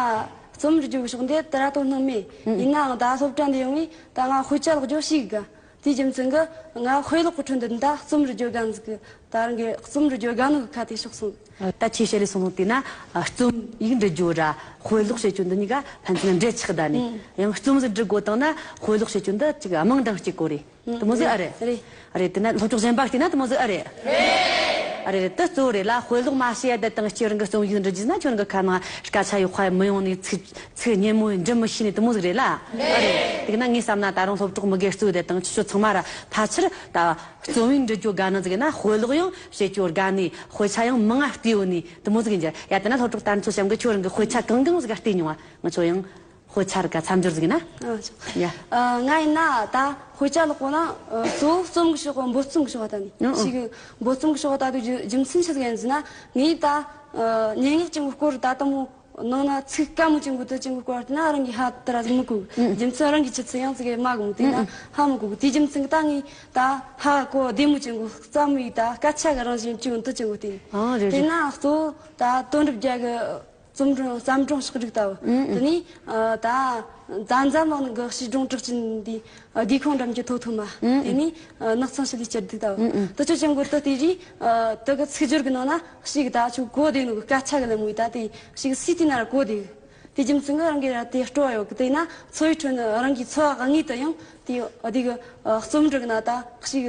རྩོམ་འབྲི་རྒྱུ་གི་ཕྱོགས་འདི་དེ་ར་དོ་སྣང་མེད། ཡིན་ནའང་ད་སློབ་གྲྭ་འདི་ཡོང་ངས་ད་ང་དཔེ་ཆ་ཀློག་རྒྱུ་ཞེ་གི་དགའ། དེའི་རྒྱུ་མཚན་གྱིས་ང་དཔེ་ཀློག་གི་ཁྲོད་འདི་ད་རྩོམ་འབྲི་རྒྱུ་དགའ་ཟིག་གི། ད་རང་གི་རྩོམ་འབྲི་རྒྱུ་དགའ་ནོ་གི་ཁ་དེ་ཕྱོགས་སོང་། ད་ཁྱེད་བཤད་ལས་སོང་ལོང་དེ་ན་རྩོམ་ཡིག་འབྲི་རྒྱུ་ར་དཔེ་ཀློག་བྱེད་རྒྱུ་འདི་གཉིས་ཀ་ཕན་ཚུན་འབྲེལ་ཆགས་ད་ནི། ཡང་རྩོམ་ཟིག་འབྲི་དགོས་དང་ན་དཔེ་ཀློག་བྱེད་རྒྱུ་འདི་ཅིག་རྨང་འདང་སྐྱེ་དགོས་རེད། དེ་མོ་ཟིག་ཨ་རེད། རེད། ཨ་རེད། དེ་ན་སློབ་གྲོགས་གཞན་པ་བལྟས་ན་དེ་མོ་ཟིག་ཨ་རེད། ཨ་རེད་རེད། དེ་གཙོ་བོ་རེད་ལ། དཔེ་ཀློག་མ་བྱས་ཡ་དེ་དང་ཁྱེད་རང་གི་རྩོམ་ཡིག་འབྲི་རྒྱུ་ན་ཁྱོད་རང་གི་ཁ་ནང་སྐད་ཆ་ཡག་པ་མི་ཡོང་ནི། ཚིག་ཚིག་སྙན་མོ་འབྲི་མི་ཤེས་ནི་དེ་མོ་ཟིག་རེད་ལ། ཨ་རེད། དེ་ན་ངས་བསམ་ན་ད་རུང་སློབ་གྲོགས་མི་སྒེར་གཙོས་དེ་དང་ཁྱེད་ཚོ་ཚང་མ་ར་ཕལ་ཆེར་ད་རྩོམ་ཡིག་འབྲི་རྒྱུ་དགའ་ནི་ཟིག་ན། དཔེ་ཀློག་ཡང་བྱེད་རྒྱུ་དགའ་ནི། དཔེ་ཆ་ཡང་མང་ང་བལྟས་ཡོད་ནི་དེ་མོ་ཟིག་ཡིན་རྒྱུ། ཡ་དེ་ན་སློབ་གྲོགས་དར་མཚོ་བྱམས་གིས་ཁྱོད་རང་གི་དཔེ་ཆ་གང་གང་ཟིག་ག་བལྟས་མྱོང་བ། ང་ཚོ་ཡང་དཔེ་ཆ་རིགས་ག་མཚམས་སྦྱོར་ཟིག་ཡིན་ན། ཨ་ཆོག་ཡ། ཨ། ང་ཡིན་ན་ད་དཔེ་ཆ་ཀློག་གོ་ན། ཨ། གཙོ་བོ་རྩོམ་གྱི་ཕྱོགས་པ་འབོད་རྩོམ་གྱི་ཕྱོགས་པ་ལྟ་ནི། ཨང་ཨང་། ཞིག་འབོད་རྩོམ་གྱི་ཕྱོགས་པ་ལྟ་དུས་རྒྱུ་རྒྱུ་མཚན་ཆི་ཟིག་ཡིན་ཟེར་ན། ངས་ད་ཨ་སྙན་ངག་ཅིག་གི་སྐོར་ད་དེ་མོ་ནང་ན་ཚིག་དཀའ་མོ་ཅིག་གི་དེ་ཅིག་གི་སྐོར་དེ་ན་རང་གིས་ཧ་དེ་ར་ཟིག་མི་གོ་གི། རྒྱུ་མཚན་རང་གིས་ཆུ་ཚོད་ཡང་ཟིག་གི་མ་གོ་མོ་དེ་ན་ཧ་མི་གོ་གི། དེའི་རྒྱུ་མཚན་གྱིས་ད་ངས་ད་ཧ་གོ་བདེ་མོ་ཅིག་གི་རྩ་མོ་ཡི་ད་སྐད་ཆ་གི་རང་བཞིན་ཅིག་འདི་ཅིག་གི་དེ། ཨང་། རེད་རེད། དེ་ན་གཙོ་བོ་ད་དོན་གྲུབ་རྒྱལ་གི། རྩོམ་སྒྲུང་བརྩམས་སྒྲུང་ཕྱོགས་སྒྲིག་ལྟ་བུ། ཨུ། དེ་ནས་ཨ་ད་ད་འཛམ་གླིང་གི་གཤིས་སྒྲུང་གྲགས་ཅན་འདི་ཨ་དུས་ཁོང་འགྲམ་གྱི་ཐོ་ཐོ་མ། ཨུ། དེ་ནས་ཨ་ནགས་ཚང་ཞི་ལིའི་སྐྱིད་སྡུག་ལྟ་བུ། ཨུ། ཨུ། དེ་ཚོ་ཅན་གོ་དེ་དེ་རིགས་ཨ་དེ་གི་ཚིག་སྦྱོར་གི་ནང་ན་ཞིག་ད་ཆུ་གོ་དེ་ནུ་གི་སྐད་ཆ་གི་ལམ་མོ་ཡི་ད་དེ་ཞིག་སི་ཏི་ན་ར་གོ་དེ་དེ་རྒྱུ་མཚན་གི་རང་གི་ར་དེ་སྤྲོ་བ་ཡོད་གི། དེ་ན་འཚོ་བའི་ཁྲོད་ནས་རང་གི་འཚོ་བ་དངོས་དུ་ཡང་དེ་ཨ་དེ་གི་ཨ་རྩོམ་འབྲི་གི་ན་ད་ཞིག་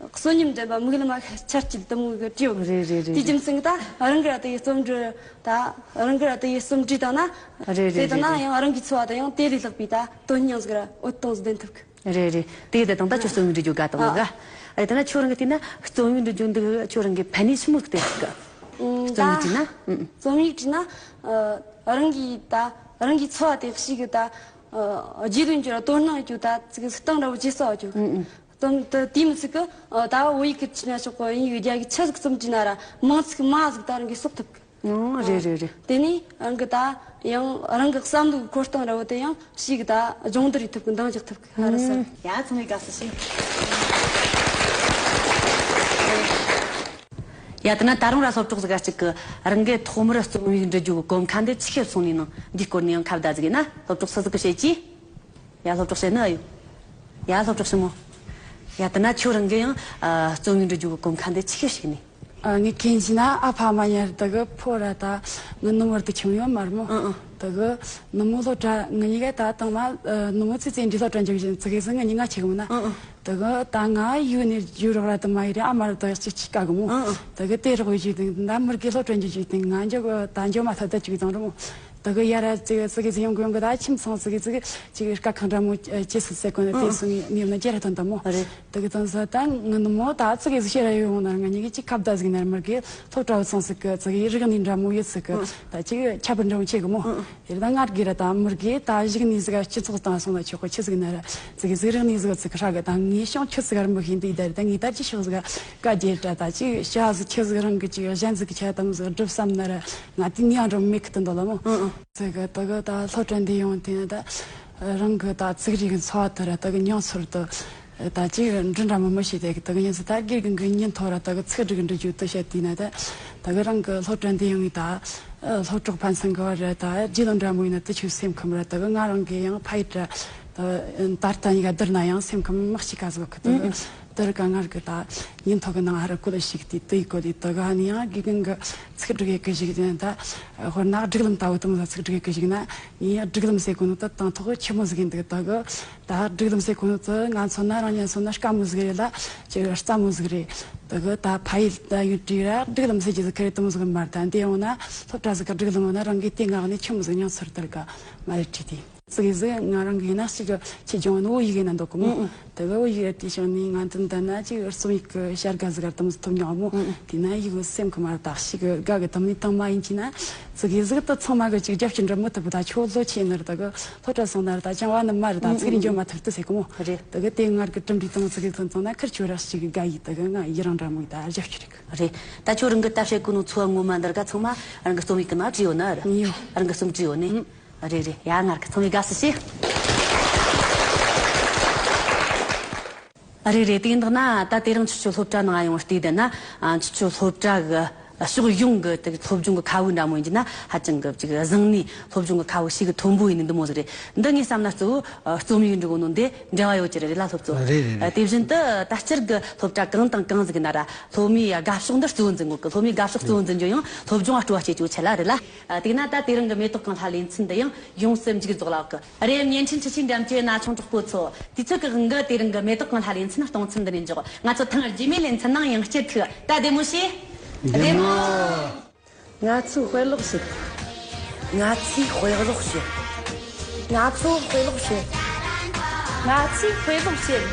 གསོན་ཉམས་ལྡན་པ་མིག་ལམ་ཆར་སྐྱིད་དུ་མོ་གི་བྲིས་ཡོད། རེད་རེད་རེད། དེ་རྒྱུ་མཚན་གི་ད་རང་གི་ར་དེ་ཡི་རྩོམ་འབྲི་ད་རང་གི་ར་དེ་ཡི་རྩོམ་བྲིས་བཏང་ན། རེད་རེད། དེ་ལྟ་ན་ཡང་རང་གི་འཚོ་བ་དང་ཡང་དེ་ལས་ལྷག་པའི་ད་དོན་སྙིང་ཟིག་ར་འོད་སྟོང་ཟིག་ལྡན་ཐུབ་གི། རེད་རེད། དེ་ཡི་ད་དང་ད་ཁྱོད་རྩོམ་ཡིག་འབྲི་རྒྱུ་དགའ་དང་མི་དགའ། རེད། དེ་ན་ཁྱོད་རང་གི་དེ་ན་རྩོམ་ཡིག་འབྲི་རྒྱུ་འདི་ཁྱོད་རང་གི་ཕན་ནུས་ཆི་མོ་ཟིག་སྟེར་གི། ཨུམ། རྩོམ་ཡིག་བྲིས་ན། ཨུམ། རྩོམ་ཡིག་བྲིས་ན་ཨ་རང་གི་ད་རང་གི་འཚོ་བ་དེ་ཞིག་གི་ད་ཨ་རྒྱུས་ལོན་རྒྱུ་ར་དོ་སྣང་རྒྱུ་ད་ཙིག་སྟངས་འདྲ་བོ་ཇེ་གསལ་རྒྱུ། ཨུམ། ཨུམ། རྩོམ་དེ་དེའི་མི་ཚིག་གི་ཨ་ད་བོད་ཡིག་གི་ཆི་ན་ཆོག་གི། དབྱིན་ཡིག་རྒྱ་ཡིག་ཆི་ཟིག་རྩོམ་བྲིས་ན་ར་མང་ཚིག་མང་ཟིག་ད་རང་གི་གསོག་ཐུབ་གི། ཨོ། རེད་རེད་རེད། དེ་ནས་རང་གི་ད་ཡང་རང་གི་བསམ་བློའི་འཁོར་སྟངས་འདྲ་བོ་དེ་ཡང་ཞིག་ད་སྦྱོང་བརྡར་ཡེད་ཐུབ་གི། འདང་རྒྱག་ཐུབ་གི། ཧ་ར་སར། ཡ་ཚང་མས་དགའ་བསུ་ཞུ། ཡ་དེ་ན་ད་རུང་ར་སློབ་གྲོགས་ཟིག་ག་ཅིག་གི་རང་གི་ཐོག་མར་རྩོམ་ཡིག་འབྲི་རྒྱུ་གི་གོམ་ཁ་འདི་ཆི་ཁེབས་སོང་ནས་ནང་འདིའི་སྐོར་ནས་ཡང་ཁ་བརྡ་ཟིག་ཡིན་ན། སློབ་གྲོགས་སུ་ཟིག་གི་བཤད་ཀྱིས། ཡ་སློབ་གྲོགས་བཤད་ནི་ཨ་ཡོད། ཡ་སློབ་གྲོགས་ཞི་མོ། ཡ་དེ་ན་ཁྱོད་རང་གི་ཡང་ཨ་རྩོམ་ཡིག་འབྲི་རྒྱུ་གི་གོམ་ཁ་འདི་ཆི་ཁེ་ཞིག་ནས། ཨ་ངས་གན་གྱིས་ན་ཨ་ཕ་མ་ཉར་དུ་གི་ཕོ་ར་ད་ངི་ནུ་མོར་དུ་ཁྱིམ་ཡོད་མར་མོ། ཨང་ཨང་། དུ་གི་ནུ་མོ་སློབ་གྲྭ་ངི་གཉིས་ཀ་ད་དང་མ་ཨ་ནུ་མོ་ཚེ་ཚེ་འདྲི་སློབ་གྲྭ་འཇུག་བཞིན་ཙི་གེ་ཟིག་ངི་གཉིས་ང་ཆེ་གི་མོ་ན། ཨང་ཨང་། དུ་གི་ད་ང་ཡུལ་ནས་ཡུལ་རོགས་ར་དུ་མ་ཡི་རེད། ཨ་མར་དུ་ཡག་ཅིག་ཅིག་ཀ་གི་མོ། ཨང་ཨང་། དུ་གི་དེ་རོགས་ཡོད་ཅིག་དང་ད་མུར་གི་སློབ་གྲྭ་འཇུག་ཅིག་དང་ང་འཇོག་ད་འཇོག་མ་ཐུབ་ད་ཅིག་དང་རུ་མོ། དེ་གི་ཡ་ར་ཙི་ཙི་གི་ཙི་ཡོང་གི་ཡོང་གི་ད་ཁྱིམ་ཚང་ཙི་གི་ཙི་གི་ཅིག་དཀའ་ཁག་འདྲ་མོ་ཅི་སི་ཟེར་གོ་ནི་དེ་སུ་ངི་ནི་ཡོང་ན་ཅི་ར་ཐོན་ད་མོ། རེད། དེ་གི་ཙང་ས་ད་ངི་ནུ་མོ་ད་ཙི་གི་ཟི་ཤེ་ར་ཡོང་ན་ང་གཉིས་གི་ཅིག་ཁ་བརྡ་ཟིག་ན་མར་གི་ཐོག་དྲ་བ་ཚང་ཟིག་གི་ཙི་གི་རིག་གནས་འདྲ་མོ་ཡོད་ཟིག་གི། ཨང་། ད་ཅིག་ཁྱབ་པ་འདྲ་མོ་ཆེ་གི་མོ། ཨང་། དེ་ར་ད་ངར་གི་ར་ད་མུར་གི་ད་གཞིག་ནི་ཟིག་སྤྱི་ཚོགས་དང་སོང་ན་ཆོག་གི་ཆི་ཟིག་ན་ར་ཙི་གི་ཟིག་རིག་གནས་ཟིག་ཙི་གི་ཧྲ་གི་ད་ངས་ཤོང་ཆུ་ཟིག་ར་མི་ཤེས་འདི་ད་ར་ད་ངས་ད་ཅི་ཤོག་ཟིག་ག་རྒྱལ་དྲ་ད་ཅིག་ཤ་ཟིག་ཆི་ཟིག་རང་གི་ཅིག་གཞན་ཟིག་གི་ཆ་དམ་ཟིག་སྒྲུབ་བསམ་ན་ར་ང་དེ་ནི་ཡང་འགྲོ་མེད་གི་དུ་འདོད་ལ་མོ། ཨང་ཨང་། ཙི་གི་དེ་གི་ད་སློབ་གྲྭ་འདི་ཡོང་དེ་ནི་ད་རང་གི་ད་ཙིག་རིག་གི་འཚོ་བ་དེ་ར་དེ་གི་མྱོང་ཚོར་དུ་ད་ཅིག་འབྲི་འདྲ་མོ་མི་ཤེས། དེ་གི་དེ་གི་ཉིན་ཚེ་ད་དགེ་རྒན་གི་ཉིན་ཐོ་ར་དེ་གི་ཚིག་སྒྲིག་འབྲི་རྒྱུ་དུ་བཤད་དེ་ན་ད་དེ་གི་རང་གི་སློབ་གྲྭ་འདི་ཡོང་ངི་ད་སློབ་གྲོགས་ཕན་ཚུན་གི་བར་ར་ད་རྗེས་ལོ་འདྲ་མོ་ཡིན་ན་དུ་ཆུ་སེམས་ཁམས་ར་དེ་གི་ང་རང་གི་ཡང་ཕ་ཡུལ་ར་ད་ད་ལྟ་ཉི་ག་བསྡུར་ན་ཡང་སེམས་ཁམས་མི་གཅིག་ག་ཟིག་གི་དེ་གི་དེར་ཀ་ངར་གི་ད་ཉིན་ཐོ་གི་ནང་ཧ་ར་ཀུ་ལ་ཞིག་དེ་དེ་ཡི་གོ་དེ་དེ་ག་ནི་ཡང་དགེ་རྒན་གི་ཚིག་སྒྲིག་ཡི་གི་ཞིག་དེ་ད་དཔེར་ན་སྒྲིག་ལམ་ལྟ་བུ་དུ་མོ་ཚིག་སྒྲིག་ཡི་གི་ཞིག་ན་ངས་སྒྲིག་ལམ་ཟེར་གོ་ནོ་ད་དང་ཐོག་ཆི་མོ་ཟིག་ཡིན་འདུག་དེ་གི་ད་སྒྲིག་ལམ་ཟེར་གོ་ནོ་དེ་ང་མཚོན་ན་རང་ཉན་མཚོན་ན་དཀའ་མོ་ཟིག་རེད་ལ་ཅིག་རྩ་མོ་ཟིག་རེད། དེ་གི་ད་ཕ་ཡུལ་ད་ཡུལ་དྲི་ར་སྒྲིག་ལམ་ཟེར་གྱི་ཟིག་ཁ་རེ་དུ་མོ་ཟིག་མར་ད་འདི་ཡོང་ན་སློབ་གྲྭ་ཟིག་གི་སྒྲིག་ལམ་ཡོང་ན་རང་གི་དེ་ངག་ནས་ཆི་མོ་ཟིག་མྱོང་ཚོར་དེར་ཀ་མ་རེད་དྲི་དེ། ཙི་གེ་ཟིག་ང་རང་གི་ཡིན་ན་ཞིག་ཆེ་ཆུང་ནི་བོད་ཡིག་ཡིན་ན་འདོད་གི་མོ། ཨང་ཨང་། དེ་གི་བོད་ཡིག་ར་དེ་བྱུང་ནས་ང་འདི་འདི་ན་ཅིག་རྩོམ་ཡིག་གི་བྱ་དགའ་ཟིག་ག་དུམ་ཐོབ་མྱོང་མོ། ཨང་ཨང་། དེ་ན་ཡིག་སེམས་ཁི་མ་ར་དག་ཞིག་དགའ་གི་དུམ་ནི་དང་མ་ཡིན་གྱི་ན་ཙི་གེ་ཟིག་ཏུ་ཚང་མ་གི་ཅིག་རྒྱབ་ཀྱི་འདྲ་མོ་ཐུབ་ད་ཁྱོད་ལོ་ཆེ་ནི་ར་ད་གི་སློབ་གྲྭ་སོང་ན་ར་ད་ཅང་བ་ནི་མ་ར་ད་ཨང་ཚིག་རིང་ཨང་འགྱོ་མ་ཐུབ་ཏུ་ཟེར་གི་མོ། རེད། དེ་གི་དེ་ངར་གི་གྲུབ་འབྲས་དང་ཙི་གེ་ཐོན་ཚང་ན་ཁིར་ཁྱོད་ར་ཞིག་དགའ་ཡི་དེ་གི་ང་ཡི་རང་འདྲ་མོ་ཡི་ད་རྒྱབ་ཀྱི་རེད། རེད། ད་ཁྱོད་རང་གི་ལྟ་བཤད་གོ་ནོ་འཚོ་བ་ངོ་མ་འདིར་ག་ཚང་མ་རང་གི་རྩོམ་ཡིག་གི་ནང་བྲིས་ཡོད་ན་ར། ཡོད། རང་གི་རྩོམ་བྲིས་ཡོད་ནི། ཨང་། རེད་རེད། ཡ་ངར་གི་ཚང་མས་དགའ་བསུ་ཞུ། རེད་རེད། དེ་འདག་ན་ད་དེ་རིང་ཁྱེད་ཚོ་སློབ་གྲྭ་ནང་ཡོང་བལྟས་བསྡད་ན། ཨ། ཁྱེད་ཚོ་སློབ་གྲྭ་གི་ཕྱོགས་ཡོངས་ཀྱི་དེ་སློབ་སྦྱོང་གི་ཁ་བོ་འདྲ་མོ་ཡིན་གྱི་ན་ཧ་ཅང་གི་ཅིག་བཟང་ནི་སློབ་སྦྱོང་གི་ཁ་བོ་ཞིག་གི་མཐོན་པོ་ཡིན་ནི་འདི་མོ་ཟིག་རེད། འདི་ངས་བསམ་ན་གཙོ་བོ་རྩོམ་ཡིག་འབྲི་གོ་ནོ་འདི་འབྲེལ་བ་ཡོད་ཀྱི་རེད་ལ་སློབ་གཙོ། རེད་རེད་རེད། དེ་བཞིན་དུ་ད་སྤྱིར་གི་སློབ་གྲྭ་གང་དང་གང་ཟིག་ཡིན་ན་ར་སློབ་མའི་དགའ་ཕྱོགས་འདི་གཙོ་བོ་འཛིན་དགོས་གི། སློབ་མའི་དགའ་ཕྱོགས་གཙོ་བོ་འཛིན་རྒྱུ་ཡང་སློབ་སྦྱོང་ལ་སྤྲོ་བ་སྐྱེ་རྒྱུ་ཆེད་ལ་རེད་ལ། ཨ། དེས་ན་ད་དེ་རིང་གི་མེ་ཏོག་གི་ལྷ་ལེ་ཚན་འདི་ཡང་ཡོངས་སུ་མཇུག་རྫོགས་ལ་གི་རེད། བརྙན་འཕྲིན་འཕྲུལ་ཆས་འགྲམ་གྱི་ན་ཆུང་གྲོགས་པོ་ཚོ། དུས་ཚོད་ཀྱི་དབང་གིས་དེ་རིང་གི་མེ་ཏོག་གི་ལྷ་ལེ་ཚན་གཏོང་མཚམས་འདི་ནས་འཇོག་ང་ཚོ་ཐེངས་རྗེས་མའི་ལེ་ཚན་ནང་ཡང་བསྐྱར་ཐུག་ད་བདེ་མོ་བྱོས། བདེ་མོ། ང་ཚོའི་དཔེ་ཀློག་བྱེད། ང་ཚོའི་དཔེ་ཀློག་བྱེད། ང་ཚོའི་དཔེ་ཀློག་བྱེད། ང་ཚོའི་དཔེ་ཀློག་བྱེད།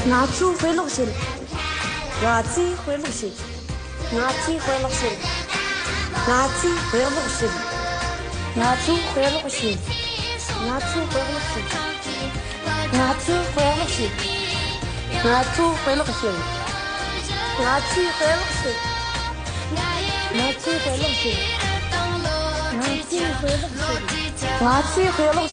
ང་ཚོའི་དཔེ་ཀློག་བྱེད། ང་ཚོའི་དཔེ་ཀློག་བྱེད། ང་ཚོའི་དཔེ་ཀློག་བྱེད། ང་ཚོའི་དཔེ་ཀློག་བྱེད། ང་ཚོའི་དཔེ་ཀློག་བྱེད། ང་ཚོའི་དཔེ་ཀློག་བྱེད། ང་ཚོའི་དཔེ་ཀློག་བྱེད། ང་ཚོའི་དཔེ་ཀློག་བྱེད། ང་ཚོའི་དཔེ་ཀློག་བྱེད། ང་ཚོའི་དཔེ་ཀློག་བྱེད། ང་ཚོའི་དཔེ་ཀློག་བྱེད། ང་ཚོའི་དཔེ་ཀློག